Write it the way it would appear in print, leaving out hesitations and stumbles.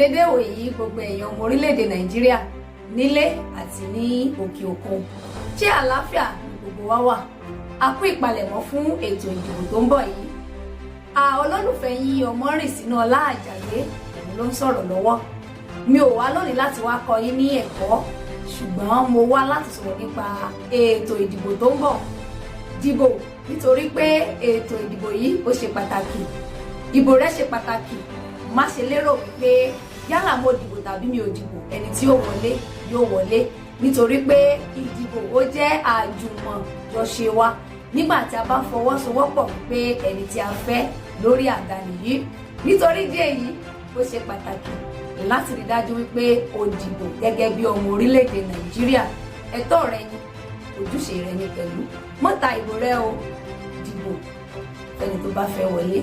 Dédé ìwòyí, gbogbo èèyàn ọmọ orílẹ̀-èdè Nàìjíríà nílé àti ní òkè òkun, ṣé àlàáfíà ni gbogbo wa wà? A kú ìpalẹ̀mọ́ fún ètò ìdìbò tó ń bọ̀ yìí. A olólùfẹ́ yín, Ọmọrìnsínú Ọlá Àjàgbé, òun ló ń sọ̀rọ̀ lọ́wọ́. Mi ò wá lónìí láti wá kọ́ yín ní ẹ̀kọ́, ṣùgbọ́n mo wá láti sọ̀rọ̀ nípa ètò ìdìbò tó ń bọ̀. Dìbò, nítorí pé ètò ìdìbò yìí, ó ṣe pàtàkì. Ìbò rẹ ṣe pàtàkì. Má ṣe lérò wípé yálà mo dìbò tàbí mi ò dìbò, ẹni tí ó wọlé yóò wọlé, nítorí pé ìdìbò, ó jẹ́ àjùmọ̀jọṣe wa nígbà tí a bá fọwọ́sowọ́pọ̀ wípé ẹni tí a fẹ́ lórí àga nìyí. Nítorí ìdí èyí, ó ṣe pàtàkì láti rí dájú wípé o dìbò gẹ́gẹ́ bí ọmọ orílẹ̀-èdè Nàìjíríà. Ẹ̀tọ́ rẹ ni, ojúṣe rẹ ni pẹ̀lú. Má ta ìbò rẹ o. Dìbò fẹ́ni tó bá fẹ́ wọlé.